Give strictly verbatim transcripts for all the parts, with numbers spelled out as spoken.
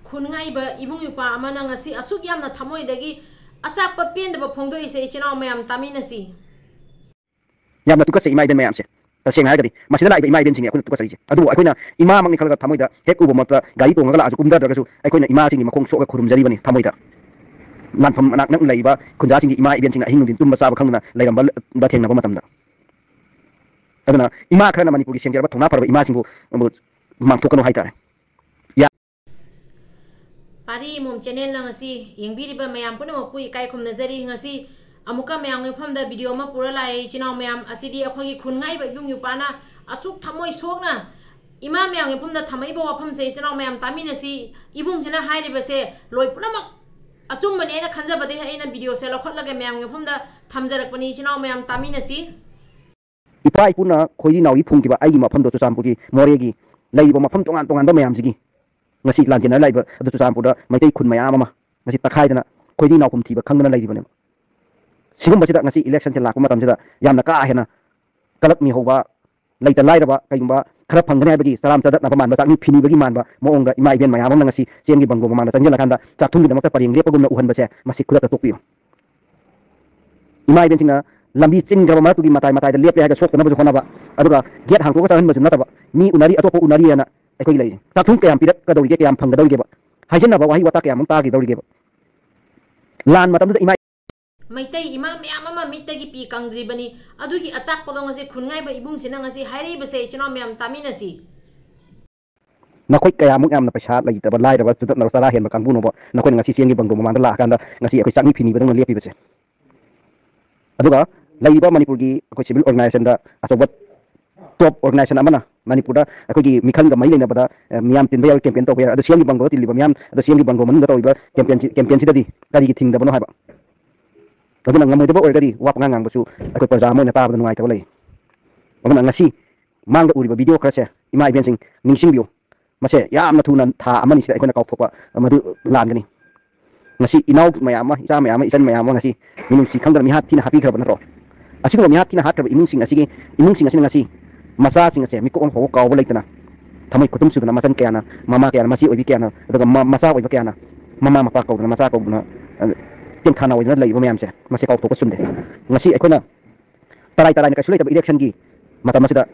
ꯈꯨꯟꯉꯥꯏꯕ ꯏꯕꯨꯡ ꯏꯄ꯭ꯋꯥ ꯑꯃꯅ ꯉꯁꯤ ꯑꯁꯨꯛ ꯌꯥꯝꯅ ꯊꯃꯣꯏꯗꯒꯤ ꯑꯆꯥꯛꯄ ꯄꯦꯟꯗꯕ ꯐꯣꯡꯗꯣꯛꯏꯁꯦ ꯏꯆꯤꯟ ꯏꯅꯥꯎ ꯃꯌꯥꯝ ꯇꯥꯃꯤꯟꯅꯁꯤ꯫ ꯌꯥꯝꯅ ꯇꯨꯀꯠꯆꯩ ꯏꯃꯥ ꯏꯕꯦꯟ ꯃꯌꯥꯝꯁꯦ꯫ ꯇꯁꯦꯡꯅ ꯍꯥꯏꯔꯒꯗꯤ ꯃꯁꯤꯗ ꯂꯥꯛꯏꯕ ꯏꯃꯥ ꯏꯕꯦꯟꯁꯤꯡꯅꯤ ꯑꯩꯈꯣꯏꯅ ꯇꯨꯀꯠꯆꯔꯤꯁꯦ꯫ ꯑꯗꯨꯕꯨ ꯑꯩꯈꯣꯏꯅ ꯏꯃꯥꯃꯛꯅꯤ ꯈꯜꯂꯒ ꯊꯃꯣꯏꯗ ꯍꯦꯛ ꯎꯕ ꯃꯛꯇ ꯒꯥꯔꯤ ꯇꯣꯡꯉꯒ ꯂꯥꯛꯑꯁꯨ ꯀꯨꯝꯊꯗ꯭ꯔꯒꯁꯨ ꯑꯩꯈꯣꯏꯅ ꯏꯃꯥꯁꯤꯡꯒꯤ ꯃꯈꯣꯡ ꯁꯣꯛꯑꯒ ꯈꯨꯔꯨꯝꯖꯔꯤꯕꯅꯤ ꯊꯃꯣꯏꯗ꯫ ꯂꯥꯟꯐꯝ ꯃꯅꯥꯛ ꯅꯛꯅ ꯂꯩꯔꯤꯕ ꯈꯨꯟꯖꯥꯁꯤꯡꯒꯤ ꯏꯃꯥ ꯏꯕꯦꯟꯁꯤꯡꯅ ꯑꯍꯤꯡ ꯅꯨꯡꯊꯤꯟ ꯇꯨꯝꯕ ꯆꯥꯕ ꯈꯪꯗꯅ ꯂꯩꯔꯝꯕ ꯊꯦꯡꯅꯕ ꯃꯇꯝꯗ꯫ ꯑꯗꯨꯅ ꯏꯃꯥ ꯈꯔꯅ ꯃꯅꯤꯄꯨꯔꯒꯤ ꯁꯦꯡꯖꯔꯕ ꯊꯧꯅꯥ ꯐꯔꯕ ꯏꯃꯥꯁꯤꯡꯕꯨ ꯃꯥꯡꯊꯣꯛꯀꯅꯨ ꯍꯥꯏꯇꯥꯔꯦ꯫ ꯄꯥꯔꯤ ꯃꯣꯝ ꯆꯦꯅꯦꯜꯅ ꯉꯁꯤ ꯌꯦꯡꯕꯤꯔꯤꯕ ꯃꯌꯥꯝ ꯄꯨꯝꯅꯃꯛꯄꯨ ꯏꯀꯥꯏ ꯈꯨꯝꯅꯖꯔꯤ꯫ ꯉꯁꯤ ꯑꯃꯨꯛꯀ ꯃꯌꯥꯝꯒꯤ ꯃꯐꯝꯗ ꯚꯤꯗꯤꯑꯣ ꯑꯃ ꯄꯨꯔ ꯂꯥꯛꯑꯦ ꯏꯆꯤꯟ ꯏꯅꯥꯎ ꯃꯌꯥꯝ꯫ ꯑꯁꯤꯗꯤ ꯑꯩꯈꯣꯏꯒꯤ ꯈꯨꯟ ꯉꯥꯏꯕ ꯏꯕꯨꯡ ꯏꯄ꯭ꯋꯥꯅ ꯑꯁꯨꯛ ꯊꯃꯣꯏ ꯁꯣꯛꯅ ꯏꯃꯥ ꯃꯌꯥꯝꯒꯤ ꯃꯐꯝꯗ ꯊꯝꯃꯛꯏꯕ ꯋꯥꯐꯝꯁꯦ ꯏꯆꯤꯟ ꯏꯅꯥꯎ ꯃꯌꯥꯝ ꯇꯥꯃꯤꯟꯅꯁꯤ꯫ ꯏꯕꯨꯡꯁꯤꯅ ꯍꯥꯏꯔꯤꯕꯁꯦ ꯂꯣꯏ ꯄꯨꯝꯅꯃꯛ ꯑꯆꯨꯝꯕꯅꯦꯅ ꯈꯟꯖꯕꯗꯒꯤ ꯑꯩꯅ ꯚꯤꯗꯤꯑꯣꯁꯦ ꯂꯧꯈꯠꯂꯒ ꯃꯌꯥꯝꯒꯤ ꯃꯐꯝꯗ ꯊꯝꯖꯔꯛꯄꯅꯤ꯫ ꯏꯆꯤꯟ ꯏꯅꯥꯎ ꯃꯌꯥꯝ ꯇꯥꯃꯤꯟꯅꯁꯤ꯫ ꯏꯄꯥ ꯏꯄꯨꯅ ꯈꯣꯏꯔꯤ ꯅꯥꯎꯔꯤ ꯐꯨꯝꯈꯤꯕ ꯑꯩꯒꯤ ꯃꯐꯝꯗꯣ ꯆꯨꯔꯆꯥꯟꯄꯨꯔꯒꯤ ꯃꯣꯔꯦꯒꯤ ꯂꯩꯔꯤꯕ ꯃꯐꯝ ꯇꯣꯉꯥꯟ ꯇꯣꯉꯥꯟꯕ ꯃꯌꯥꯝꯁꯤꯒꯤ ꯉꯁꯤ ꯂꯥꯟꯖꯦꯟꯅꯔ ꯂꯥꯛꯏꯕ ꯑꯗꯨ ꯆꯨꯔꯆꯥꯟꯄꯨꯔꯗ ꯃꯩꯇꯩ ꯈꯨꯟ ꯃꯌꯥꯝ ꯑꯃ ꯉꯁꯤ ꯇꯛꯈꯥꯏꯗꯅ ꯈꯣꯏꯔꯤ ꯅꯥꯎꯐꯝ ꯊꯤꯕ ꯈꯪꯗꯅ ꯂꯩꯔꯤꯕꯅꯦꯕ꯫ ꯁꯤꯒꯨꯝꯕꯁꯤꯗ ꯉꯁꯤ ꯏꯂꯦꯛꯁꯟꯁꯦ ꯂꯥꯛꯄ ꯃꯇꯝꯁꯤꯗ ꯌꯥꯝꯅ ꯀꯥ ꯍꯦꯟꯅ ꯀꯂꯛꯃꯤ ꯍꯧꯕ, ꯂꯩꯇ ꯂꯥꯏꯔꯕ ꯀꯩꯒꯨꯝꯕ ꯈꯔ ꯐꯪꯒꯅꯤ ꯍꯥꯏꯕꯒꯤ ꯆꯔꯥꯝ ꯆꯗꯠꯅꯕ ꯃꯥꯟꯕ, ꯆꯥꯛꯅꯤ ꯐꯤꯅꯤꯕꯒꯤ ꯃꯥꯟꯕ ꯃꯑꯣꯡꯗ ꯏꯃꯥ ꯏꯕꯦꯟ ꯃꯌꯥꯝ ꯑꯃꯅ ꯉꯁꯤ ꯆꯦꯡꯒꯤ ꯕꯪꯒ꯭ꯂꯣ ꯃꯃꯥꯡꯗ ꯆꯪꯁꯤꯜꯂꯀꯥꯟꯗ ꯆꯥꯛꯊꯨꯝꯒꯤꯗꯃꯛꯇ ꯄꯔꯦꯡ ꯂꯦꯞꯄꯒꯨꯝꯅ ꯎꯍꯟꯕꯁꯦ ꯃꯁꯤ ꯈꯨꯗꯛꯇ ꯇꯣꯛꯄꯤꯌꯨ꯫ ꯏꯃꯥ ꯏꯕꯦꯟꯁꯤꯡꯅ ꯂꯝꯕꯤ ꯆꯤꯟꯈ꯭ꯔꯕ ꯃꯔꯛꯇꯨꯒꯤ ꯃꯇꯥꯏ ꯃꯇꯥꯏꯗ ꯂꯦꯞꯄꯦ ꯍꯥꯏꯔꯒ ꯁꯣꯛꯇꯅꯕꯁꯨ ꯍꯣꯠꯅꯕ, ꯑꯗꯨꯒ ꯒꯦꯠ ꯍꯥꯡꯇꯣꯛꯑꯒ ꯆꯪꯍꯟꯕꯁꯨ ꯅꯠꯇꯕ, ꯃꯤ ꯎꯅꯔꯤ, ꯑꯇꯣꯞꯄ ꯎꯅꯔꯤ ꯍꯥꯏꯅ ꯑꯩꯈꯣꯏꯒꯤ ꯂꯩꯔꯤ꯫ ꯆꯥꯛꯊꯨꯝ ꯀꯌꯥꯝ ꯄꯤꯔꯛꯀꯗꯧꯔꯤꯒꯦ, ꯀꯌꯥꯝ ꯐꯪꯒꯗꯧꯔꯤꯒꯦꯕ? ꯍꯥꯏꯖꯤꯟꯅꯕ ꯋꯥꯍꯩ ꯋꯥꯇꯥ ꯀꯌꯥꯃꯨꯛ ꯇꯥꯈꯤꯗꯧꯔꯤꯒꯦꯕ? ꯂꯥꯟ ꯃꯇꯝꯗꯨꯗ ꯏꯃꯥ ꯃꯩꯇꯩ ꯏꯃꯥ ꯃꯌꯥꯝ ꯑꯃ ꯃꯤꯠꯇꯒꯤ ꯄꯤ ꯀꯪꯗ꯭ꯔꯤꯕꯅꯤ꯫ ꯑꯗꯨꯒꯤ ꯑꯆꯥꯛꯄꯗꯣ ꯉꯁꯤ ꯈꯨꯟꯉꯥꯏꯕ ꯏꯕꯨꯡꯁꯤꯅ ꯉꯁꯤ ꯍꯥꯏꯔꯛꯏꯕꯁꯦ ꯏꯆꯤꯟ ꯏꯅꯥꯎ ꯃꯌꯥꯝ ꯇꯥꯃꯤꯟꯅꯁꯤ꯫ ꯅꯈꯣꯏ ꯀꯌꯥꯃꯨꯛ ꯌꯥꯝꯅ ꯄꯩꯁꯥ ꯂꯩꯇꯕ, ꯂꯥꯏꯔꯕ, ꯆꯨꯗꯠꯅꯕ, ꯆꯔꯥ ꯍꯦꯟꯕ ꯀꯥꯡꯕꯨꯅꯣꯕ ꯅꯈꯣꯏꯅ ꯉꯁꯤ ꯆꯦꯡꯒꯤ ꯕꯪꯒ꯭ꯂꯣ ꯃꯃꯥꯡꯗ ꯂꯥꯛꯑꯀꯥꯟꯗ ꯉꯁꯤ ꯑꯩꯈꯣꯏ ꯆꯥꯛꯅꯤ ꯐꯤꯅꯤꯕꯗꯧꯅ ꯂꯦꯞꯄꯤꯕꯁꯦ? ꯑꯗꯨꯒ ꯂꯩꯔꯤꯕ ꯃꯅꯤꯄꯨꯔꯒꯤ ꯑꯩꯈꯣꯏ ꯁꯤꯚꯤꯜ ꯑꯣꯔꯒꯅꯥꯏꯖꯦꯁꯟꯗ ꯑꯆꯧꯕ ꯇꯣꯞ ꯑꯣꯔꯒꯅꯥꯏꯖꯦꯁꯟ ꯑꯃꯅ ꯃꯅꯤꯄꯨꯔꯗ ꯑꯩꯈꯣꯏꯒꯤ ꯃꯤꯈꯜꯒ ꯃꯔꯤ ꯂꯩꯅꯕꯗ, ꯑ, ꯃꯤꯌꯥꯝ ꯇꯤꯟꯕ ꯌꯥꯎꯔꯤ ꯀꯦꯝꯄꯦꯟ ꯇꯧꯕ ꯌꯥꯏ꯫ ꯑꯗꯣ ꯁꯤꯑꯦꯝꯒꯤ ꯕꯪꯒ꯭ꯂꯣꯗ ꯇꯤꯜꯂꯤꯕ ꯃꯤꯌꯥꯝ, ꯑꯗꯣ ꯁꯤꯑꯦꯝꯒꯤ ꯕꯪꯒ꯭ꯂꯣ ꯃꯅꯨꯡꯗ ꯇꯧꯔꯤꯕ ꯀꯦꯝꯄꯦꯟꯁꯤ-, ꯀꯦꯝꯄꯦꯟꯁꯤꯗꯗꯤ ꯀꯔꯤꯒꯤ ꯊꯤꯡꯗꯕꯅꯣ ꯍꯥꯏꯕ? ꯑꯗꯨꯅ ꯉꯝꯃꯣꯏꯗꯕ ꯑꯣꯏꯔꯒꯗꯤ ꯋꯥ ꯄꯉꯥꯡ ꯉꯥꯡꯕꯁꯨ ꯑꯩꯈꯣꯏ ꯄ꯭ꯔꯖꯥ ꯑꯃ ꯑꯣꯏꯅ ꯇꯥꯕꯗ ꯅꯨꯡꯉꯥꯏꯇꯕ ꯂꯩ꯫ ꯑꯗꯨꯅ ꯉꯁꯤ ꯃꯥꯡꯗ ꯎꯔꯤꯕ ꯚꯤꯗꯤꯑꯣ ꯈꯔꯁꯦ ꯏꯃꯥ ꯏꯕꯦꯟꯁꯤꯡ ꯅꯤꯡꯁꯤꯡꯕꯤꯌꯨ꯫ ꯃꯁꯦ ꯌꯥꯝꯅ ꯊꯨꯅ ꯊꯥ ꯑꯃꯅꯤꯁꯤꯗ ꯑꯩꯈꯣꯏꯅ ꯀꯥꯎꯊꯣꯛꯄ ꯃꯗꯨ ꯂꯥꯟꯒꯅꯤ꯫ ꯉꯁꯤ ꯏꯅꯥꯎ ꯃꯌꯥꯝ ꯑꯃ, ꯏꯆꯥ ꯃꯌꯥꯝ ꯑꯃ, ꯏꯆꯟ ꯃꯌꯥꯝ ꯑꯃ ꯉꯁꯤ ꯃꯤꯅꯨꯡꯁꯤ ꯈꯪꯗꯅ ꯃꯤꯍꯥꯠ ꯊꯤꯅ ꯍꯥꯠꯄꯤꯈ꯭ꯔꯕ ꯅꯠꯇ꯭ꯔꯣ? ꯑꯁꯤꯒꯨꯝꯕ ꯃꯤꯍꯥꯠ ꯊꯤꯅ ꯍꯥꯠꯈ꯭ꯔꯕ ꯏꯃꯨꯡꯁꯤꯡ ꯑꯁꯤꯒꯤ, ꯏꯃꯨꯡꯁꯤꯡ ꯑꯁꯤꯅ ꯉꯁꯤ ꯃꯆꯥꯁꯤꯡ ꯑꯁꯦ ꯃꯤꯀꯨꯞ ꯑꯃ ꯐꯥꯎꯕ ꯀꯥꯎꯕ ꯂꯩꯇꯅ ꯊꯃꯣꯏ ꯈꯨꯇꯨꯝ ꯆꯨꯗꯅ ꯃꯆꯟ ꯀꯌꯥꯅ, ꯃꯃꯥ ꯀꯌꯥꯅ, ꯃꯆꯦ ꯑꯣꯏꯕꯤ ꯀꯌꯥꯅ, ꯑꯗꯨꯒ ꯃ-, ꯃꯆꯥ ꯑꯣꯏꯕ ꯀꯌꯥꯅ ꯃꯃꯥ ꯃꯄꯥ ꯀꯧꯗꯅ, ꯃꯆꯥ ꯀꯧꯗꯅ, ꯑ, ꯇꯦꯡꯊꯥꯅ ꯑꯣꯏꯗꯅ ꯂꯩꯕ ꯃꯌꯥꯝꯁꯦ, ꯃꯁꯤ ꯀꯥꯎꯊꯣꯛꯄ ꯆꯨꯝꯗꯦ꯫ ꯉꯁꯤ ꯑꯩꯈꯣꯏꯅ ꯇꯔꯥꯏ ꯇꯔꯥꯏꯅ ꯀꯩꯁꯨ ꯂꯩꯇꯕ election ꯒꯤ ꯃꯇꯝ ꯑꯁꯤꯗ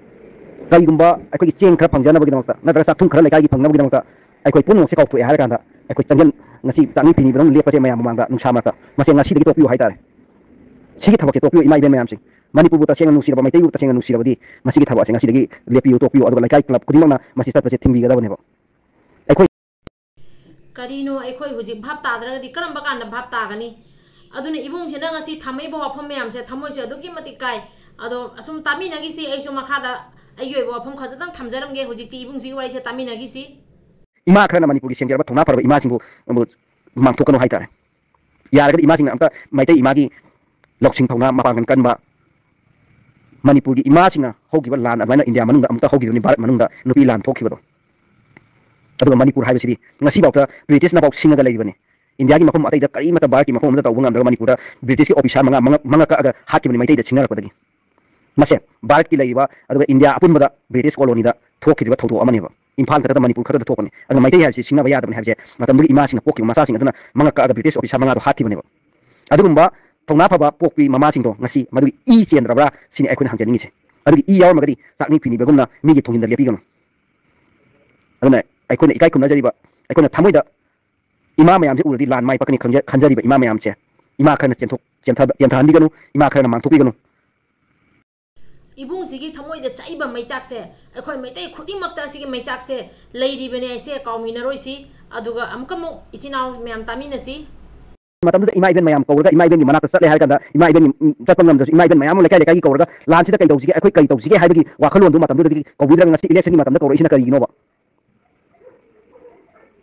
ꯀꯔꯤꯒꯨꯝꯕ ꯑꯩꯈꯣꯏꯒꯤ ꯆꯦꯡ ꯈꯔ ꯐꯪꯖꯅꯕꯒꯤꯗꯃꯛꯇ ꯅꯠꯇ꯭ꯔꯒ ꯆꯥꯛꯊꯨꯡ ꯈꯔ ꯂꯩꯀꯥꯏꯒꯤ ꯐꯪꯅꯕꯒꯤꯗꯃꯛꯇ ꯑꯩꯈꯣꯏ ꯄꯨꯝꯅꯃꯛꯁꯦ ꯀꯥꯎꯊꯣꯛꯑꯦ ꯍꯥꯏꯔ ꯀꯥꯟꯗ, ꯑꯩꯈꯣꯏ ꯆꯥꯡꯖꯟ, ꯉꯁꯤ ꯆꯥꯛꯅꯤ ꯐꯤꯅꯤꯕꯗꯧꯅ ꯂꯦꯞꯄꯁꯦ ꯃꯌꯥꯝ ꯃꯃꯥꯡꯗ, ꯅꯨꯡꯁꯥ ꯃꯔꯛꯇ, ꯃꯁꯦ ꯉꯁꯤꯗꯒꯤ ꯇꯣꯛꯄꯤꯌꯨ ꯍꯥꯏꯇꯥꯔꯦ꯫ ꯁꯤꯒꯤ ꯊꯕꯛꯁꯦ ꯇꯣꯛꯄꯤꯌꯨ, ꯏꯃꯥ ꯏꯕꯦꯟ ꯃꯌꯥꯝꯁꯤꯡ꯫ ꯃꯅꯤꯄꯨꯔꯕꯨ ꯇꯁꯦꯡꯅ ꯅꯨꯡꯁꯤꯔꯕ, ꯃꯩꯇꯩꯕꯨ ꯇꯁꯦꯡꯅ ꯅꯨꯡꯁꯤꯔꯕꯗꯤ ꯃꯁꯤꯒꯤ ꯊꯕꯛ ꯑꯁꯦ ꯉꯁꯤꯗꯒꯤ ꯂꯦꯞꯄꯤꯌꯨ, ꯇꯣꯛꯄꯤꯌꯨ꯫ ꯑꯗꯨꯒ ꯂꯩꯀꯥꯏ club ꯈꯨꯗꯤꯡꯃꯛꯅ ꯃꯁꯤ ꯆꯠꯄꯁꯦ ꯊꯤꯡꯕꯤꯒꯗꯕꯅꯦꯕ꯫ ꯑꯩꯈꯣꯏ ꯀꯔꯤꯅꯣ ꯑꯩꯈꯣꯏ ꯍꯧꯖꯤꯛ ꯚꯥꯞ ꯇꯥꯗ꯭ꯔꯒꯗꯤ ꯀꯔꯝꯕ ꯀꯥꯟꯗ ꯚꯥꯞ ꯇꯥꯒꯅꯤ? ꯑꯗꯨꯅ ꯏꯕꯨꯡꯁꯤꯅ ꯉꯁꯤ ꯊꯝꯃꯛꯏꯕ ꯋꯥꯐꯝ ꯃꯌꯥꯝꯁꯦ ꯊꯃꯣꯏꯁꯦ ꯑꯗꯨꯛꯀꯤ ꯃꯇꯤꯛ ꯀꯥꯏ꯫ ꯑꯗꯣ ꯑꯁꯨꯝ ꯇꯥꯃꯤꯟꯅꯈꯤꯁꯤ, ꯑꯩꯁꯨ ꯃꯈꯥꯗ ꯑꯩꯒꯤ ꯑꯣꯏꯕ ꯋꯥꯐꯝ ꯈꯖꯤꯛꯇꯪ ꯊꯝꯖꯔꯝꯒꯦ꯫ ꯍꯧꯖꯤꯛꯇꯤ ꯏꯕꯨꯡꯁꯤꯒꯤ ꯋꯥꯔꯤꯁꯦ ꯇꯥꯃꯤꯟꯅꯈꯤꯁꯤ꯫ ꯏꯃꯥ ꯈꯔꯅ ꯃꯅꯤꯄꯨꯔꯒꯤ ꯁꯦꯝꯖꯔꯕ ꯊꯧꯅꯥ ꯐꯔꯕ ꯏꯃꯥꯁꯤꯡꯕꯨ, ꯑ, ꯃꯥꯡꯊꯣꯛꯀꯅꯨ ꯍꯥꯏꯇꯥꯔꯦ꯫ ꯌꯥꯔꯒꯗꯤ ꯏꯃꯥꯁꯤꯡꯅ ꯑꯝꯇ ꯃꯩꯇꯩ ꯏꯃꯥꯒꯤ ꯂꯧꯁꯤꯡ ꯊꯧꯅꯥ ꯃꯄꯥꯡꯒꯜ ꯀꯟꯕ, ꯃꯅꯤꯄꯨꯔꯒꯤ ꯏꯃꯥꯁꯤꯡꯅ ꯍꯧꯈꯤꯕ ꯂꯥꯟ ꯑꯗꯨꯃꯥꯏꯅ ꯏꯟꯗꯤꯌꯥ ꯃꯅꯨꯡꯗ ꯑꯃꯨꯛꯇ ꯍꯧꯈꯤꯕꯅꯤ, ꯚꯥꯔꯠ ꯃꯅꯨꯡꯗ ꯅꯨꯄꯤ ꯂꯥꯟ ꯊꯣꯛꯈꯤꯕꯗꯣ꯫ ꯑꯗꯨꯒ ꯃꯅꯤꯄꯨꯔ ꯍꯥꯏꯕꯁꯤꯗꯤ ꯉꯁꯤꯐꯥꯎꯗ ꯕ꯭ꯔꯤꯇꯤꯁꯅꯐꯥꯎ ꯁꯤꯡꯉꯒ ꯂꯩꯔꯤꯕꯅꯤ꯫ ꯏꯟꯗꯤꯌꯥꯒꯤ ꯃꯐꯝ ꯑꯇꯩꯗ ꯀꯔꯤꯃꯠꯇ ꯚꯥꯔꯠꯀꯤ ꯃꯐꯝ ꯑꯃꯗ ꯇꯧꯕ ꯉꯝꯗ꯭ꯔꯒ ꯃꯅꯤꯄꯨꯔꯗ ꯕ꯭ꯔꯤꯇꯤꯁꯀꯤ ꯑꯣꯐꯤꯁꯥꯔ ꯃꯉꯥ, ꯃꯉꯛ, ꯃꯉꯛ ꯀꯛꯑꯒ ꯍꯥꯠꯈꯤꯕꯅꯤ ꯃꯩꯇꯩꯗ ꯁꯤꯡꯅꯔꯛꯄꯗꯒꯤ꯫ ꯃꯁꯦ ꯚꯥꯔꯠꯀꯤ ꯂꯩꯔꯤꯕ ꯑꯗꯨꯒ ꯏꯟꯗꯤꯌꯥ ꯑꯄꯨꯟꯕꯗ ꯕ꯭ꯔꯤꯇꯤꯁ ꯀꯣꯂꯣꯅꯤꯗ ꯊꯣꯛꯈꯤꯗ꯭ꯔꯤꯕ ꯊꯧꯗꯣꯛ ꯑꯃꯅꯦꯕ꯫ ꯏꯝꯐꯥꯜ ꯈꯛꯇꯗ, ꯃꯅꯤꯄꯨꯔ ꯈꯛꯇꯗ ꯊꯣꯛꯄꯅꯤ꯫ ꯑꯗꯨꯅ ꯃꯩꯇꯩ ꯍꯥꯏꯕꯁꯤ ꯁꯤꯡꯅꯕ ꯌꯥꯗꯕꯅꯤ ꯍꯥꯏꯕꯁꯦ ꯃꯇꯝꯗꯨꯒꯤ ꯏꯃꯥꯁꯤꯡꯅ ꯄꯣꯛꯈꯤꯕ ꯃꯆꯥꯁꯤꯡ ꯑꯗꯨꯅ ꯃꯉꯛ ꯀꯛꯑꯒ ꯕ꯭ꯔꯤꯇꯤꯁ ꯑꯣꯐꯤꯁꯥꯔ ꯃꯉꯥꯗꯣ ꯍꯥꯠꯈꯤꯕꯅꯦꯕ꯫ ꯑꯗꯨꯒꯨꯝꯕ ꯊꯧꯅꯥ ꯐꯕ ꯄꯣꯛꯄꯤ ꯃꯃꯥꯁꯤꯡꯗꯣ ꯉꯁꯤ ꯃꯗꯨꯒꯤ ꯏ ꯆꯦꯟꯗ꯭ꯔꯕ꯭ꯔꯥ ꯁꯤꯅꯤ ꯑꯩꯈꯣꯏꯅ ꯍꯪꯖꯅꯤꯡꯉꯤꯁꯦ꯫ ꯑꯗꯨꯒꯤ ꯏ ꯌꯥꯎꯔꯝꯃꯒꯗꯤ ꯆꯥꯛꯅꯤ ꯐꯤꯅꯤꯕꯒꯨꯝꯅ ꯃꯤꯒꯤ ꯊꯣꯡꯖꯤꯟꯗ ꯂꯦꯞꯄꯤꯒꯅꯨ꯫ ꯑꯗꯨꯅ ꯑꯩꯈꯣꯏꯅ ꯏꯀꯥꯏ ꯈꯨꯝꯅꯖꯔꯤꯕ, ꯑꯩꯈꯣꯏꯅ ꯊꯃꯣꯏꯗ ꯏꯃꯥ ꯃꯌꯥꯝꯁꯦ ꯎꯔꯗꯤ ꯂꯥꯟ ꯃꯥꯏ ꯄꯥꯛꯀꯅꯤ ꯈꯟꯖ-, ꯈꯟꯖꯔꯤꯕ ꯏꯃꯥ ꯃꯌꯥꯝꯁꯦ, ꯏꯃꯥ ꯈꯔꯅ ꯆꯦꯟꯊꯣꯛ-, ꯆꯦꯟꯊ-, ꯆꯦꯟꯊꯍꯟꯕꯤꯒꯅꯨ, ꯏꯃꯥ ꯈꯔꯅ ꯃꯥꯡꯊꯣꯛꯄꯤꯒꯅꯨ꯫ ꯏꯕꯨꯡꯁꯤꯒꯤ ꯊꯃꯣꯏꯗ ꯆꯥꯛꯏꯕ ꯃꯩꯆꯥꯛꯁꯦ ꯑꯩꯈꯣꯏ ꯃꯩꯇꯩ ꯈꯨꯗꯤꯡꯃꯛꯇ ꯑꯁꯤꯒꯤ ꯃꯩꯆꯥꯛꯁꯦ ꯂꯩꯔꯤꯕꯅꯦ ꯍꯥꯏꯁꯦ ꯀꯥꯎꯃꯤꯟꯅꯔꯣꯏꯁꯤ꯫ ꯑꯗꯨꯒ ꯑꯃꯨꯛꯀ ꯑꯃꯨꯛ ꯏꯆꯤꯟ ꯏꯅꯥꯎ ꯃꯌꯥꯝ ꯇꯥꯃꯤꯟꯅꯁꯤ꯫ ꯃꯇꯝꯗꯨꯗ ꯏꯃꯥ ꯏꯕꯦꯟ ꯃꯌꯥꯝ ꯀꯧꯔꯒ ꯏꯃꯥ ꯏꯕꯦꯟꯒꯤ ꯃꯅꯥꯛꯇ ꯆꯠꯂꯦ ꯍꯥꯏꯔ ꯀꯥꯟꯗ ꯏꯃꯥ ꯏꯕꯦꯟꯒꯤ, ꯎꯝ, ꯆꯠꯄ ꯉꯝꯗ꯭ꯔꯁꯨ ꯏꯃꯥ ꯏꯕꯦꯟ ꯃꯌꯥꯝ ꯑꯃ ꯂꯩꯀꯥꯏ ꯂꯩꯀꯥꯏꯒꯤ ꯀꯧꯔꯒ ꯂꯥꯟꯁꯤꯗ ꯀꯩ ꯇꯧꯁꯤꯒꯦ, ꯑꯩꯈꯣꯏ ꯀꯔꯤ ꯇꯧꯁꯤꯒꯦ ꯍꯥꯏꯕꯒꯤ ꯋꯥꯈꯜꯂꯣꯟꯗꯨ ꯃꯇꯝꯗꯨꯗꯗꯤ ꯀꯧꯕꯤꯗ꯭ꯔꯒ ꯉꯁꯤ election ꯒꯤ ꯃꯇꯝꯗ ꯀꯧꯔꯛꯏꯁꯤꯅ ꯀꯔꯤꯒꯤꯅꯣꯕ?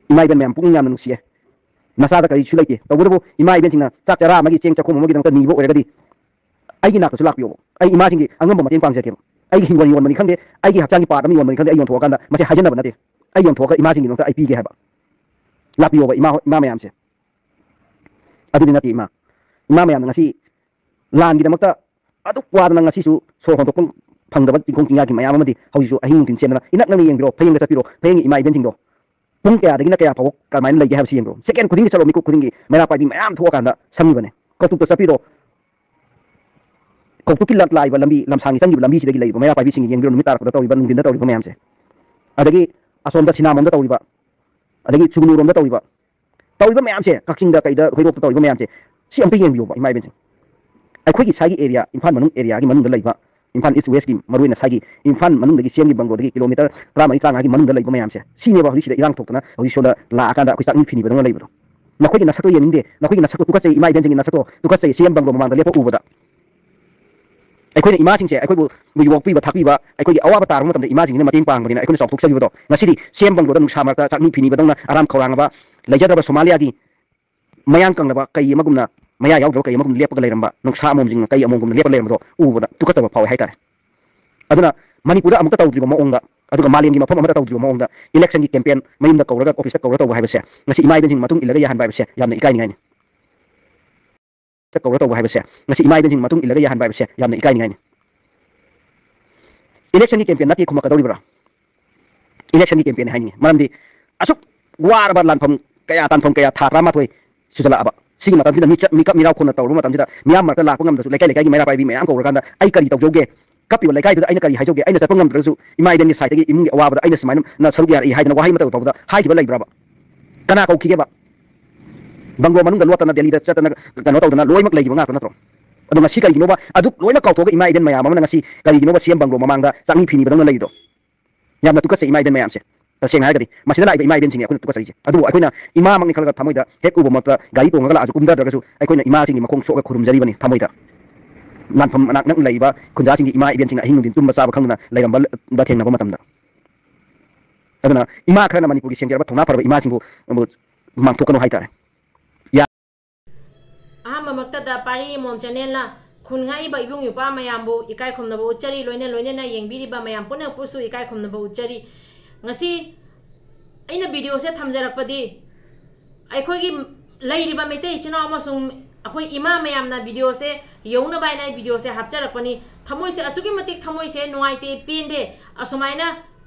ꯏꯃꯥ ꯏꯕꯦꯟ ꯃꯌꯥꯝ ꯄꯨꯛꯅꯤꯡ ꯌꯥꯝꯅ ꯅꯨꯡꯁꯤꯌꯦ꯫ ꯅꯁꯥꯗ ꯀꯔꯤꯁꯨ ꯂꯩꯇꯦ, ꯇꯧꯕꯇꯕꯨ ꯏꯃꯥ ꯏꯕꯦꯟꯁꯤꯡꯅ ꯆꯥꯛ ꯆꯔꯥ ꯑꯃꯒꯤ ꯆꯦꯡ ꯆꯥꯛꯈꯨꯝ ꯑꯃꯒꯤꯗꯃꯛꯇ ꯅꯤꯕ ꯑꯣꯏꯔꯒꯗꯤ ꯑꯩꯒꯤ ꯅꯥꯛꯇꯁꯨ ꯂꯥꯛꯄꯤꯌꯣꯕ꯫ ꯑꯩ ꯏꯃꯥꯁꯤꯡꯒꯤ ꯑꯉꯝꯕ ꯃꯇꯦꯡ ꯄꯥꯡꯖꯒꯦꯕ꯫ ꯑꯩꯒꯤ ꯍꯤꯡꯒꯣꯜ ꯌꯣꯟꯕꯅꯤ ꯈꯪꯗꯦ, ꯑꯩꯒꯤ ꯍꯛꯆꯥꯡꯒꯤ part ꯑꯃ ꯌꯣꯟꯕꯅꯤ ꯈꯪꯗꯦ, ꯑꯩ ꯌꯣꯟꯊꯣꯛꯑꯀꯥꯟꯗ ꯃꯁꯤ ꯍꯥꯏꯖꯅꯕ ꯅꯠꯇꯦ꯫ ꯑꯩ ꯌꯣꯟꯊꯣꯛꯑꯒ ꯏꯃꯥꯁꯤꯡꯒꯤꯗꯃꯛꯇ ꯑꯩ ꯄꯤꯒꯦ ꯍꯥꯏꯕ꯫ ꯂꯥꯛꯄꯤꯌꯣꯕ ꯏꯃꯥ, ꯏꯃꯥ ꯃꯌꯥꯝꯁꯦ꯫ ꯑꯗꯨꯗꯤ ꯅꯠꯇꯦ ꯏꯃꯥ꯫ ꯏꯃꯥ ꯃꯌꯥꯝꯅ ꯉꯁꯤ ꯂꯥꯟꯒꯤꯗꯃꯛꯇ ꯑꯗꯨꯛ ꯋꯥꯗꯅ ꯉꯁꯤꯁꯨ ꯁꯣꯔ ꯍꯣꯟꯗꯣꯛꯄ ꯐꯪꯗꯕ ꯆꯤꯡꯈꯣꯡ ꯆꯤꯡꯌꯥꯒꯤ ꯃꯌꯥꯝ ꯑꯃꯗꯤ ꯍꯧꯖꯤꯛꯁꯨ ꯑꯍꯤꯡ ꯅꯨꯡꯊꯤꯟ ꯆꯦꯟꯗꯅ ꯏꯅꯛ ꯅꯛꯅ ꯌꯦꯡꯕꯤꯔꯣ, ꯐꯌꯦꯡꯗ ꯆꯠꯄꯤꯔꯣ, ꯐꯌꯦꯡꯒꯤ ꯏꯃꯥ ꯏꯕꯦꯟꯁꯤꯡꯗꯣ ꯄꯨꯡ ꯀꯌꯥꯗꯒꯤꯅ ꯀꯌꯥ ꯐꯥꯎꯕ ꯀꯔꯝꯍꯥꯏꯅ ꯂꯩꯒꯦ ꯍꯥꯏꯕꯁꯤ ꯌꯦꯡꯕꯤꯔꯣ꯫ ꯁꯦꯀꯦꯟ ꯈꯨꯗꯤꯡꯒꯤ ꯆꯠꯂꯣ, ꯃꯤꯀꯨꯞ ꯈꯨꯗꯤꯡꯒꯤ ꯃꯩꯔꯥ ꯄꯥꯏꯕꯤ ꯃꯌꯥꯝ ꯊꯣꯛꯑꯀꯥꯟꯗ ꯁꯪꯉꯤꯕꯅꯦ꯫ ꯀꯧꯇꯨꯛꯇ ꯆꯠꯄꯤꯔꯣ, ꯀꯧꯇꯨꯛꯀꯤ ꯂꯥꯛ-, ꯂꯥꯛꯏꯕ ꯂꯝꯕꯤ, ꯂꯝꯁꯥꯡꯒꯤ ꯆꯪꯈꯤꯕ ꯂꯝꯕꯤꯁꯤꯗꯒꯤ ꯂꯩꯔꯤꯕ ꯃꯩꯔꯥ ꯄꯥꯏꯕꯤꯁꯤꯡꯒꯤ ꯌꯦꯡꯕꯤꯔꯣ, ꯅꯨꯃꯤꯠ ꯇꯥꯔꯛꯄꯗ ꯇꯧꯔꯤꯕ, ꯅꯨꯡꯊꯤꯟꯗ ꯇꯧꯔꯤꯕ ꯃꯌꯥꯝꯁꯦ꯫ ꯑꯗꯒꯤ ꯑꯁꯣꯝꯗ ꯁꯤꯅꯥꯃꯣꯝꯗ ꯇꯧꯔꯤꯕ, ꯑꯗꯒꯤ ꯁꯨꯒꯅꯨꯔꯣꯝꯗ ꯇꯧꯔꯤꯕ, ꯇꯧꯔꯤꯕ ꯃꯌꯥꯝꯁꯦ, ꯀꯛꯆꯤꯡꯗ ꯀꯩꯗ ꯍꯩꯔꯣꯛꯇ ꯇꯧꯔꯤꯕ ꯃꯌꯥꯝꯁꯦ, ꯁꯤ ꯑꯝꯇ ꯌꯦꯡꯕꯤꯌꯣꯕ, ꯏꯃꯥ ꯏꯕꯦꯟꯁꯤꯡ꯫ ꯑꯩꯈꯣꯏꯒꯤ ꯁ꯭ꯋꯥꯏꯒꯤ ꯑꯦꯔꯤꯌꯥ, ꯏꯝꯐꯥꯜ ꯃꯅꯨꯡ ꯑꯦꯔꯤꯌꯥꯒꯤ ꯃꯅꯨꯡꯗ ꯂꯩꯕ, ꯏꯝꯐꯥꯜ ꯏꯁ ꯋꯦꯁꯀꯤ, ꯃꯔꯨꯑꯣꯏꯅ ꯁ꯭ꯋꯥꯏꯒꯤ ꯏꯝꯐꯥꯜ ꯃꯅꯨꯡꯗꯒꯤ ꯁꯤ ꯑꯦꯝꯒꯤ ꯕꯪꯒ꯭ꯂꯣꯗꯒꯤ ꯀꯤꯂꯣꯃꯤꯇꯔ ꯇꯔꯥꯃꯔꯤ, ꯇꯔꯥꯃꯉꯥꯒꯤ ꯃꯅꯨꯡꯗ ꯂꯩꯕ ꯃꯌꯥꯝꯁꯦ, ꯁꯤꯅꯦꯕ ꯍꯧꯖꯤꯛ ꯁꯤꯗ ꯏꯔꯥꯡ ꯊꯣꯛꯇꯅ ꯍꯧꯖꯤꯛ ꯁꯣꯝꯗ ꯂꯥꯛꯑꯀꯥꯟꯗ ꯑꯩꯈꯣꯏ ꯆꯥꯛꯅꯤ ꯐꯤꯅꯤꯕꯗꯧꯅ ꯂꯩꯕꯗꯣ꯫ ꯅꯈꯣꯏꯒꯤ ꯅꯁꯛꯇꯣ ꯌꯦꯡꯅꯤꯡꯗꯦ, ꯅꯈꯣꯏꯒꯤ ꯅꯁꯛꯇꯣ ꯇꯨꯀꯠꯆꯩ, ꯏꯃꯥ ꯏꯕꯦꯟꯁꯤꯡꯒꯤ ꯅꯁꯛꯇꯣ ꯇꯨꯀꯠꯆꯩ, ꯁꯤ ꯑꯦꯝ ꯕꯪꯒ꯭ꯂꯣ ꯃꯃꯥꯡꯗ ꯂꯦꯞꯄ ꯎꯕꯗ꯫ ꯑꯩꯈꯣꯏꯅ ꯏꯃꯥꯁꯤꯡꯁꯦ, ꯑꯩꯈꯣꯏꯕꯨ ꯌꯣꯛꯄꯤꯕ ꯊꯥꯛꯄꯤꯕ, ꯑꯩꯈꯣꯏꯒꯤ ꯑꯋꯥꯕ ꯇꯥꯔꯕ ꯃꯇꯝꯗ ꯏꯃꯥꯁꯤꯡꯁꯤꯅ ꯃꯇꯦꯡ ꯄꯥꯡꯕꯅꯤꯅ ꯑꯩꯈꯣꯏꯅ ꯆꯥꯎꯊꯣꯛꯆꯈꯤꯕꯗꯣ, ꯉꯁꯤꯗꯤ ꯁꯤ ꯑꯦꯝ ꯕꯪꯒ꯭ꯂꯣꯗ ꯅꯨꯡꯁꯥ ꯃꯔꯛꯇ ꯆꯥꯛꯅꯤ ꯐꯤꯅꯤꯕꯗꯧꯅ ꯑꯔꯥꯝ ꯈꯧꯔꯥꯡꯉꯕ, ꯂꯩꯖꯗ꯭ꯔꯕ ꯁꯣꯃꯥꯂꯤꯌꯥꯒꯤ ꯃꯌꯥꯡ ꯀꯪꯂꯕ ꯀꯩ ꯑꯃꯒꯨꯝꯅ, ꯃꯌꯥ ꯌꯥꯎꯗ꯭ꯔꯕ ꯀꯩ ꯑꯃꯒꯨꯝꯅ ꯂꯦꯞꯄꯒ ꯂꯩꯔꯝꯕ, ꯅꯨꯡꯁꯥ ꯑꯃꯣꯝꯁꯤꯡꯅ ꯀꯩ ꯑꯃꯣꯝꯒꯨꯝꯅ ꯂꯦꯞꯄꯒ ꯂꯩꯔꯝꯕꯗꯣ ꯎꯕꯗ ꯇꯨꯀꯠꯆꯕ ꯐꯥꯎꯋꯦ ꯍꯥꯏꯇꯥꯔꯦ꯫ ꯑꯗꯨꯅ ꯃꯅꯤꯄꯨꯔꯗ ꯑꯃꯨꯛꯇ ꯇꯧꯗ꯭ꯔꯤꯕ ꯃꯑꯣꯡꯗ, ꯑꯗꯨꯒ ꯃꯥꯂꯦꯝꯒꯤ ꯃꯐꯝ ꯑꯃꯗ ꯇꯧꯗ꯭ꯔꯤꯕ ꯃꯑꯣꯡꯗ election ꯒꯤ campaign ꯃꯌꯨꯝꯗ ꯀꯧꯔꯒ, office ꯇ ꯀꯧꯔꯒ ꯇꯧꯕ ꯍꯥꯏꯕꯁꯦ, ꯉꯁꯤ ꯏꯃꯥ ꯏꯕꯦꯟꯁꯤꯡ ꯃꯇꯨꯡ ꯏꯜꯂꯒ ꯌꯥꯍꯟꯕ ꯍꯥꯏꯕꯁꯦ ꯌꯥꯝꯅ ꯏꯀꯥꯏꯅꯤꯡꯉꯥꯏꯅꯤ꯫ ꯀꯧꯔ ꯇꯧꯕ ꯍꯥꯏꯕꯁꯦ, ꯉꯁꯤ ꯏꯃꯥ ꯏꯕꯦꯟꯁꯤꯡ ꯃꯇꯨꯡ ꯏꯜꯂꯒ ꯌꯥꯍꯟꯕ ꯍꯥꯏꯕꯁꯦ ꯌꯥꯝꯅ ꯏꯀꯥꯏꯅꯤꯡꯉꯥꯏꯅꯤ꯫ Election ꯒꯤ campaign ꯅꯠꯇꯦ ꯈꯨꯝꯃꯛꯀꯗꯧꯔꯤꯕ꯭ꯔꯥ? Election ꯒꯤ campaign ꯅꯤ ꯍꯥꯏꯅꯤꯡꯉꯤ꯫ ꯃꯔꯝꯗꯤ ꯑꯁꯨꯛ ꯋꯥꯔꯕ ꯂꯥꯟꯐꯝ ꯀꯌꯥ, ꯇꯥꯟꯐꯝ ꯀꯌꯥ, ꯊꯥ ꯇꯔꯥꯃꯥꯊꯣꯏ ꯁꯨꯖꯜꯂꯛꯑꯕ꯫ ꯁꯤꯒꯤ ꯃꯇꯝꯁꯤꯗ ꯃꯤꯆ-, ꯃꯤꯀꯞ ꯃꯤꯔꯥꯎ ꯈꯨꯟꯅ ꯇꯧꯔꯨꯕ ꯃꯇꯝꯁꯤꯗ ꯃꯤꯌꯥꯝ ꯃꯔꯛꯇ ꯂꯥꯛꯄ ꯉꯝꯗ꯭ꯔꯁꯨ ꯂꯩꯀꯥꯏ ꯂꯩꯀꯥꯏꯒꯤ ꯃꯩꯔꯥ ꯄꯥꯏꯕꯤ ꯃꯌꯥꯝ ꯀꯧꯔꯀꯥꯟꯗ ꯑꯩ ꯀꯔꯤ ꯇꯧꯖꯧꯒꯦ? ꯀꯞꯄꯤꯕ ꯂꯩꯀꯥꯏꯗꯨꯗ ꯑꯩꯅ ꯀꯔꯤ ꯍꯥꯏꯖꯧꯒꯦ? ꯑꯩꯅ ꯆꯠꯄ ꯉꯝꯗ꯭ꯔꯒꯁꯨ ꯏꯃꯥ ꯏꯕꯦꯟꯒꯤ side ꯇꯒꯤ ꯏꯃꯨꯡꯒꯤ ꯑꯋꯥꯕꯗ ꯑꯩꯅ ꯁꯨꯃꯥꯏꯅ ꯁꯔꯨꯛ ꯌꯥꯔꯛꯏ ꯍꯥꯏꯗꯅ ꯋꯥꯍꯩ ꯑꯃꯠꯇ ꯐꯥꯎꯕꯗ ꯍꯥꯏꯈꯤꯕ ꯂꯩꯕ꯭ꯔꯕ? ꯀꯅꯥ ꯀꯧꯈꯤꯒꯦꯕ? ꯕꯪꯒ꯭ꯂꯣ ꯃꯅꯨꯡꯗ ꯂꯣꯠꯇꯅ, ꯗꯦꯜꯂꯤꯗ ꯆꯠꯇꯅ, ꯀꯩꯅꯣ ꯇꯧꯗꯅ ꯂꯣꯏꯅꯃꯛ ꯂꯩꯈꯤꯕ ꯉꯥꯛꯇ ꯅꯠꯇ꯭ꯔꯣ? ꯑꯗꯣ ꯉꯁꯤ ꯀꯔꯤꯒꯤꯅꯣꯕ ꯑꯗꯨꯛ ꯂꯣꯏꯅ ꯀꯥꯎꯊꯣꯛꯑꯒ ꯏꯃꯥ ꯏꯕꯦꯟ ꯃꯌꯥꯝ ꯑꯃꯅ ꯉꯁꯤ ꯀꯔꯤꯒꯤꯅꯣꯕ ꯁꯤ ꯑꯦꯝ ꯕꯪꯒ꯭ꯂꯣ ꯃꯃꯥꯡꯗ ꯆꯥꯛꯅꯤ ꯐꯤꯅꯤꯕꯗꯧꯅ ꯂꯩꯔꯤꯗꯣ? ꯌꯥꯝꯅ ꯇꯨꯀꯠꯆꯩ ꯏꯃꯥ ꯏꯕꯦꯟ ꯃꯌꯥꯝꯁꯦ꯫ ꯇꯁꯦꯡꯅ ꯍꯥꯏꯔꯒꯗꯤ ꯃꯁꯤꯗ ꯂꯥꯛꯏꯕ ꯏꯃꯥ ꯏꯕꯦꯟꯁꯤꯡꯅꯤ ꯑꯩꯈꯣꯏꯅ ꯇꯨꯀꯠꯆꯔꯤꯁꯦ꯫ ꯑꯗꯨꯕꯨ ꯑꯩꯈꯣꯏꯅ ꯏꯃꯥꯃꯛꯅꯤ ꯈꯜꯂꯒ ꯊꯃꯣꯏꯗ ꯍꯦꯛ ꯎꯕꯃꯛꯇ ꯒꯥꯔꯤ ꯇꯣꯡꯉꯒ ꯂꯥꯛꯑꯁꯨ ꯀꯨꯝꯊꯗ꯭ꯔꯒꯁꯨ ꯑꯩꯈꯣꯏꯅ ꯏꯃꯥꯁꯤꯡꯒꯤ ꯃꯈꯣꯡ ꯁꯣꯛꯑꯒ ꯈꯨꯔꯨꯝꯖꯔꯤꯕꯅꯤ ꯊꯃꯣꯏꯗ꯫ ꯂꯥꯟꯐꯝ ꯃꯅꯥꯛ ꯅꯛꯅ ꯂꯩꯔꯤꯕ ꯈꯨꯟꯖꯥꯁꯤꯡꯒꯤ ꯏꯃꯥ ꯏꯕꯦꯟꯁꯤꯡꯅ ꯑꯍꯤꯡ ꯅꯨꯡꯊꯤꯟ ꯇꯨꯝꯕ ꯆꯥꯕ ꯈꯪꯗꯅ ꯂꯩꯔꯝꯕꯗ ꯊꯦꯡꯅꯕ ꯃꯇꯝꯗ꯫ ꯑꯗꯨꯅ ꯏꯃꯥ ꯈꯔꯅ ꯃꯅꯤꯄꯨꯔꯒꯤ ꯁꯦꯡꯖꯔꯕ ꯊꯧꯅꯥ ꯐꯔꯕ ꯏꯃꯥꯁꯤꯡꯕꯨ ꯃꯥꯡꯊꯣꯛꯀꯅꯨ ꯍꯥꯏꯇꯥꯔꯦ꯫ ꯑꯍꯥꯟꯕꯃꯛꯇꯗ ꯄꯥꯔꯤ ꯑꯃꯣꯝ channel ꯅ ꯈꯨꯟ ꯉꯥꯛꯏꯕ ꯏꯕꯨꯡ ꯏꯄ꯭ꯋꯥ ꯃꯌꯥꯝꯕꯨ ꯏꯀꯥꯏ ꯈꯨꯝꯅꯕ ꯎꯠꯆꯔꯤ, ꯂꯣꯏꯅ ꯂꯣꯏꯅꯅ ꯌꯦꯡꯕꯤꯔꯤꯕ ꯃꯌꯥꯝ ꯄꯨꯝꯅꯃꯛꯄꯨꯁꯨ ꯏꯀꯥꯏ ꯈꯨꯝꯅꯕ ꯎꯠꯆꯔꯤ꯫ ꯉꯁꯤ ꯑꯩꯅ video ꯁꯦ ꯊꯝꯖꯔꯛꯄꯗꯤ ꯑꯩꯈꯣꯏꯒꯤ ꯂꯩꯔꯤꯕ ꯃꯩꯇꯩ ꯏꯆꯤꯟ ꯏꯅꯥꯎ ꯑꯃꯁꯨꯡ ꯑꯩꯈꯣꯏ ꯏꯃꯥ ꯃꯌꯥꯝꯅ video ꯁꯦ ꯌꯧꯅꯕ ꯍꯥꯏꯅ ꯑꯩ video ꯁꯦ ꯍꯥꯞꯆꯔꯛꯄꯅꯤ꯫ ꯊꯃꯣꯏꯁꯦ ꯑꯁꯨꯛꯀꯤ ꯃꯇꯤꯛ ꯊꯃꯣꯏꯁꯦ ꯅꯨꯡꯉꯥꯏꯇꯦ, ꯄꯦꯟꯗꯦ꯫ ꯑꯁꯨꯃꯥꯏꯅ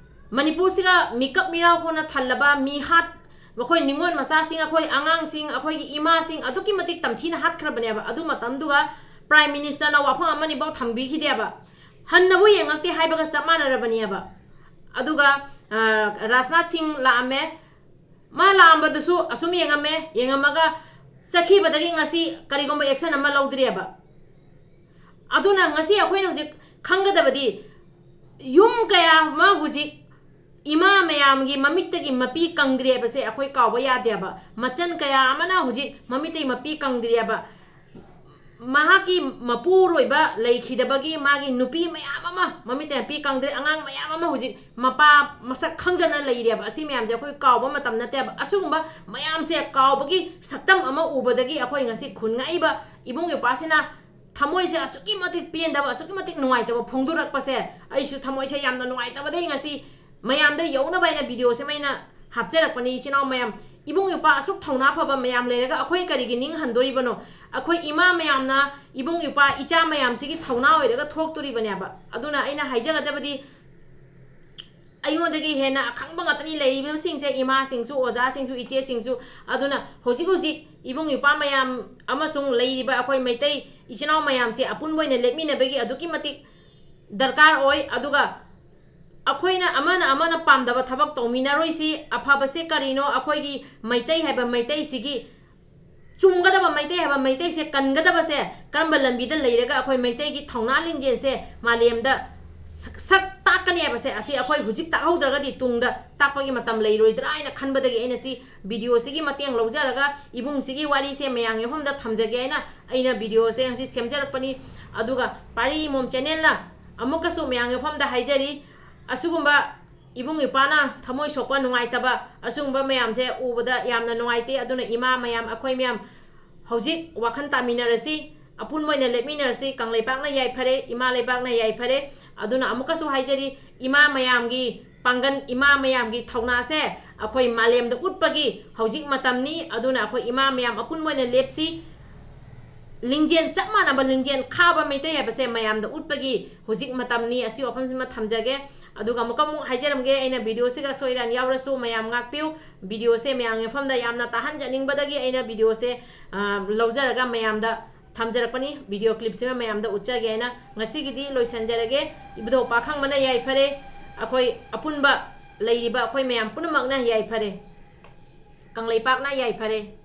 ꯃꯅꯤꯄꯨꯔꯁꯤꯒ ꯃꯤꯀꯞ ꯃꯤꯔꯥꯎ ꯍꯣꯅ ꯊꯜꯂꯕ ꯃꯤꯍꯥꯠ, ꯑꯩꯈꯣꯏ ꯅꯤꯉꯣꯜ ꯃꯆꯥꯁꯤꯡ, ꯑꯩꯈꯣꯏ ꯑꯉꯥꯡꯁꯤꯡ, ꯑꯩꯈꯣꯏꯒꯤ ꯏꯃꯥꯁꯤꯡ ꯑꯗꯨꯛꯀꯤ ꯃꯇꯤꯛ ꯇꯝꯊꯤꯅ ꯍꯥꯠꯈ꯭ꯔꯕꯅꯦꯕ꯫ ꯑꯗꯨ ꯃꯇꯝꯗꯨꯒ Prime Ministerꯅ ꯋꯥꯐꯝ ꯑꯃꯅꯤꯐꯥꯎ ꯊꯝꯕꯤꯈꯤꯗꯦꯕ꯫ ꯍꯟꯅꯕꯨ ꯌꯦꯡꯉꯛꯇꯦ ꯍꯥꯏꯕꯒ ꯆꯞ ꯃꯥꯟꯅꯔꯕꯅꯦꯕ꯫ ꯑꯗꯨꯒ, ꯑ, ꯔꯥꯖꯅꯥꯊ ꯁꯤꯡ ꯂꯥꯛꯑꯝꯃꯦ꯫ ꯃꯥ ꯂꯥꯛꯑꯝꯕꯗꯨꯁꯨ ꯑꯁꯨꯝ ꯌꯦꯡꯉꯝꯃꯦ, ꯌꯦꯡꯉꯝꯃꯒ ꯆꯠꯈꯤꯕꯗꯒꯤ ꯉꯁꯤ ꯀꯔꯤꯒꯨꯝꯕ action ꯑꯃ ꯂꯧꯗ꯭ꯔꯤꯑꯕ꯫ ꯑꯗꯨꯅ ꯉꯁꯤ ꯑꯩꯈꯣꯏꯅ ꯍꯧꯖꯤꯛ ꯈꯪꯒꯗꯕꯗꯤ, ꯌꯨꯝ ꯀꯌꯥ ꯑꯃ ꯍꯧꯖꯤꯛ ꯏꯃꯥ ꯃꯌꯥꯝꯒꯤ ꯃꯃꯤꯠꯇꯒꯤ ꯃꯄꯤ ꯀꯪꯗ꯭ꯔꯦ ꯍꯥꯏꯕꯁꯦ ꯑꯩꯈꯣꯏ ꯀꯥꯎꯕ ꯌꯥꯗꯦꯕ꯫ ꯃꯆꯟ ꯀꯌꯥ ꯑꯃꯅ ꯍꯧꯖꯤꯛ ꯃꯃꯤꯠꯇꯒꯤ ꯃꯄꯤ ꯀꯪꯗ꯭ꯔꯦꯕ꯫ ꯃꯍꯥꯛꯀꯤ ꯃꯄꯨꯔꯣꯏꯕ ꯂꯩꯈꯤꯗꯕꯒꯤ ꯃꯥꯒꯤ ꯅꯨꯄꯤ ꯃꯌꯥꯝ ꯑꯃ ꯃꯃꯤꯠꯇꯒꯤ ꯃꯄꯤ ꯀꯪꯗ꯭ꯔꯦ, ꯑꯉꯥꯡ ꯃꯌꯥꯝ ꯑꯃ ꯍꯧꯖꯤꯛ ꯃꯄꯥ ꯃꯁꯛ ꯈꯪꯗꯅ ꯂꯩꯔꯦꯕ꯫ ꯑꯁꯤ ꯃꯌꯥꯝꯁꯦ ꯑꯩꯈꯣꯏ ꯀꯥꯎꯕ ꯃꯇꯝ ꯅꯠꯇꯦꯕ꯫ ꯑꯁꯤꯒꯨꯝꯕ ꯃꯌꯥꯝꯁꯦ ꯀꯥꯎꯕꯒꯤ ꯁꯛꯇꯝ ꯑꯃ ꯎꯕꯗꯒꯤ ꯑꯩꯈꯣꯏ ꯉꯁꯤ ꯈꯨꯟ ꯉꯛꯏꯕ ꯏꯕꯨꯡ ꯏꯄ꯭ꯋꯥꯁꯤꯅ ꯊꯃꯣꯏꯁꯦ ꯑꯁꯨꯛꯀꯤ ꯃꯇꯤꯛ ꯄꯦꯟꯗꯕ, ꯑꯁꯨꯛꯀꯤ ꯃꯇꯤꯛ ꯅꯨꯡꯉꯥꯏꯇꯕ ꯐꯣꯡꯗꯣꯔꯛꯄꯁꯦ, ꯑꯩꯁꯨ ꯊꯃꯣꯏꯁꯦ ꯌꯥꯝꯅ ꯅꯨꯡꯉꯥꯏꯇꯕꯗꯒꯤ ꯉꯁꯤ ꯃꯌꯥꯝꯗ ꯌꯧꯅꯕ ꯍꯥꯏꯅ videoꯁꯦ ꯑꯩꯅ ꯍꯥꯞꯆꯔꯛꯄꯅꯤ꯫ ꯏꯆꯤꯟ ꯏꯅꯥꯎ ꯃꯌꯥꯝ, ꯏꯕꯨꯡ ꯏꯄ꯭ꯋꯥ ꯑꯁꯨꯛ ꯊꯧꯅꯥ ꯐꯕ ꯃꯌꯥꯝ ꯂꯩꯔꯒ ꯑꯩꯈꯣꯏ ꯀꯔꯤꯒꯤ ꯅꯤꯡ ꯍꯟꯗꯣꯔꯤꯕꯅꯣ? ꯑꯩꯈꯣꯏ ꯏꯃꯥ ꯃꯌꯥꯝꯅ, ꯏꯕꯨꯡ ꯏꯄ꯭ꯋꯥ ꯏꯆꯥ ꯃꯌꯥꯝꯁꯤꯒꯤ ꯊꯧꯅꯥ ꯑꯣꯏꯔꯒ ꯊꯣꯛꯇꯣꯔꯤꯕꯅꯦꯕ꯫ ꯑꯗꯨꯅ ꯑꯩꯅ ꯍꯥꯏꯖꯒꯗꯕꯗꯤ, ꯑꯩꯉꯣꯟꯗꯒꯤ ꯍꯦꯟꯅ ꯑꯈꯪꯕ ꯉꯥꯛꯇꯅꯤ ꯂꯩꯔꯤꯕꯁꯤꯡꯁꯦ, ꯏꯃꯥꯁꯤꯡꯁꯨ, ꯑꯣꯖꯥꯁꯤꯡꯁꯨ, ꯏꯆꯦꯁꯤꯡꯁꯨ꯫ ꯑꯗꯨꯅ ꯍꯧꯖꯤꯛ ꯍꯧꯖꯤꯛ ꯏꯕꯨꯡ ꯏꯄ꯭ꯋꯥ ꯃꯌꯥꯝ ꯑꯃꯁꯨꯡ ꯂꯩꯔꯤꯕ ꯑꯩꯈꯣꯏ ꯃꯩꯇꯩ ꯏꯆꯤꯟ ꯏꯅꯥꯎ ꯃꯌꯥꯝꯁꯦ ꯑꯄꯨꯟꯕ ꯑꯣꯏꯅ ꯂꯦꯞꯃꯤꯟꯅꯕꯒꯤ ꯑꯗꯨꯛꯀꯤ ꯃꯇꯤꯛ ꯗꯔꯀꯥꯔ ꯑꯣꯏ꯫ ꯑꯗꯨꯒ ꯑꯩꯈꯣꯏꯅ ꯑꯃꯅ ꯑꯃꯅ ꯄꯥꯝꯗꯕ ꯊꯕꯛ ꯇꯧꯃꯤꯟꯅꯔꯣꯏꯁꯤ꯫ ꯑꯐꯕꯁꯦ ꯀꯔꯤꯅꯣ? ꯑꯩꯈꯣꯏꯒꯤ ꯃꯩꯇꯩ ꯍꯥꯏꯕ ꯃꯩꯇꯩꯁꯤꯒꯤ ꯆꯨꯝꯒꯗꯕ ꯃꯩꯇꯩ ꯍꯥꯏꯕ ꯃꯩꯇꯩꯁꯦ ꯀꯟꯒꯗꯕꯁꯦ ꯀꯔꯝꯕ ꯂꯝꯕꯤꯗ ꯂꯩꯔꯒ ꯑꯩꯈꯣꯏ ꯃꯩꯇꯩꯒꯤ ꯊꯧꯅꯥ ꯂꯤꯡꯖꯦꯜꯁꯦ ꯃꯥꯂꯦꯝꯗ ꯁꯛ, ꯁꯛ ꯇꯥꯛꯀꯅꯤ ꯍꯥꯏꯕꯁꯦ, ꯑꯁꯤ ꯑꯩꯈꯣꯏ ꯍꯧꯖꯤꯛ ꯇꯥꯛꯍꯧꯗ꯭ꯔꯒꯗꯤ ꯇꯨꯡꯗ ꯇꯥꯛꯄꯒꯤ ꯃꯇꯝ ꯂꯩꯔꯣꯏꯗ꯭ꯔꯥ ꯍꯥꯏꯅ ꯈꯟꯕꯗꯒꯤ ꯑꯩꯅ ꯁꯤ videoꯁꯤꯒꯤ ꯃꯇꯦꯡ ꯂꯧꯖꯔꯒ ꯏꯕꯨꯡꯁꯤꯒꯤ ꯋꯥꯔꯤꯁꯦ ꯃꯌꯥꯝꯒꯤ ꯃꯐꯝꯗ ꯊꯝꯖꯒꯦ ꯍꯥꯏꯅ ꯑꯩꯅ videoꯁꯦ ꯉꯁꯤ ꯁꯦꯝꯖꯔꯛꯄꯅꯤ꯫ ꯑꯗꯨꯒ ꯄꯥꯔꯤ ꯏꯃꯣꯝ channelꯅ ꯑꯃꯨꯛꯀꯁꯨ ꯃꯌꯥꯝꯒꯤ ꯃꯐꯝꯗ ꯍꯥꯏꯖꯔꯤ, ꯑꯁꯤꯒꯨꯝꯕ ꯏꯕꯨꯡ ꯏꯄ꯭ꯋꯥꯅ ꯊꯃꯣꯏ ꯁꯣꯛꯄ, ꯅꯨꯡꯉꯥꯏꯇꯕ ꯑꯁꯤꯒꯨꯝꯕ ꯃꯌꯥꯝꯁꯦ ꯎꯕꯗ ꯌꯥꯝꯅ ꯅꯨꯡꯉꯥꯏꯇꯦ꯫ ꯑꯗꯨꯅ ꯏꯃꯥ ꯃꯌꯥꯝ, ꯑꯩꯈꯣꯏ ꯃꯌꯥꯝ ꯍꯧꯖꯤꯛ ꯋꯥꯈꯜ ꯇꯥꯃꯤꯟꯅꯔꯁꯤ, ꯑꯄꯨꯟꯕ ꯑꯣꯏꯅ ꯂꯦꯞꯃꯤꯟꯅꯔꯁꯤ꯫ ꯀꯪꯂꯩꯄꯥꯛꯅ ꯌꯥꯏꯐꯔꯦ, ꯏꯃꯥ ꯂꯩꯕꯥꯛꯅ ꯌꯥꯏꯐꯔꯦ꯫ ꯑꯗꯨꯅ ꯑꯃꯨꯛꯀꯁꯨ ꯍꯥꯏꯖꯔꯤ, ꯏꯃꯥ ꯃꯌꯥꯝꯒꯤ ꯄꯥꯡꯒꯜ, ꯏꯃꯥ ꯃꯌꯥꯝꯒꯤ ꯊꯧꯅꯥꯁꯦ ꯑꯩꯈꯣꯏ ꯃꯥꯂꯦꯝꯗ ꯎꯠꯄꯒꯤ ꯍꯧꯖꯤꯛ ꯃꯇꯝꯅꯤ꯫ ꯑꯗꯨꯅ ꯑꯩꯈꯣꯏ ꯏꯃꯥ ꯃꯌꯥꯝ ꯑꯄꯨꯟꯕ ꯑꯣꯏꯅ ꯂꯦꯞꯁꯤ꯫ ꯂꯤꯡꯖꯦꯜ ꯆꯞ ꯃꯥꯟꯅꯕ ꯂꯤꯡꯖꯦꯜ ꯈꯥꯕ ꯃꯩꯇꯩ ꯍꯥꯏꯕꯁꯦ ꯃꯌꯥꯝꯗ ꯎꯠꯄꯒꯤ ꯍꯧꯖꯤꯛ ꯃꯇꯝꯅꯤ꯫ ꯑꯁꯤ ꯋꯥꯐꯝꯁꯤꯃ ꯊꯝꯖꯒꯦ꯫ ꯑꯗꯨꯒ ꯑꯃꯨꯛꯀ ꯑꯃꯨꯛ ꯍꯥꯏꯖꯔꯝꯒꯦ, ꯑꯩꯅ videoꯁꯤꯒ ꯁꯣꯏꯔꯥꯟ ꯌꯥꯎꯔꯁꯨ ꯃꯌꯥꯝ ꯉꯥꯛꯄꯤꯌꯨ꯫ Videoꯁꯦ ꯃꯌꯥꯝꯒꯤ ꯃꯐꯝꯗ ꯌꯥꯝꯅ ꯇꯥꯍꯟꯖꯅꯤꯡꯕꯗꯒꯤ ꯑꯩꯅ videoꯁꯦ, ꯑ, ꯂꯧꯖꯔꯒ ꯃꯌꯥꯝꯗ ꯊꯝꯖꯔꯛꯄꯅꯤ꯫ Video clipꯁꯤꯃ ꯃꯌꯥꯝꯗ ꯎꯠꯆꯒꯦ ꯍꯥꯏꯅ ꯉꯁꯤꯒꯤꯗꯤ ꯂꯣꯏꯁꯤꯟꯖꯔꯒꯦ꯫ ꯏꯕꯨꯙꯧ ꯄꯥꯈꯪꯕꯅ ꯌꯥꯏꯐꯔꯦ꯫ ꯑꯩꯈꯣꯏ ꯑꯄꯨꯟꯕ ꯂꯩꯔꯤꯕ ꯑꯩꯈꯣꯏ ꯃꯌꯥꯝ ꯄꯨꯝꯅꯃꯛꯅ ꯌꯥꯏꯐꯔꯦ꯫ ꯀꯪꯂꯩꯄꯥꯛꯅ ꯌꯥꯏꯐꯔꯦ꯫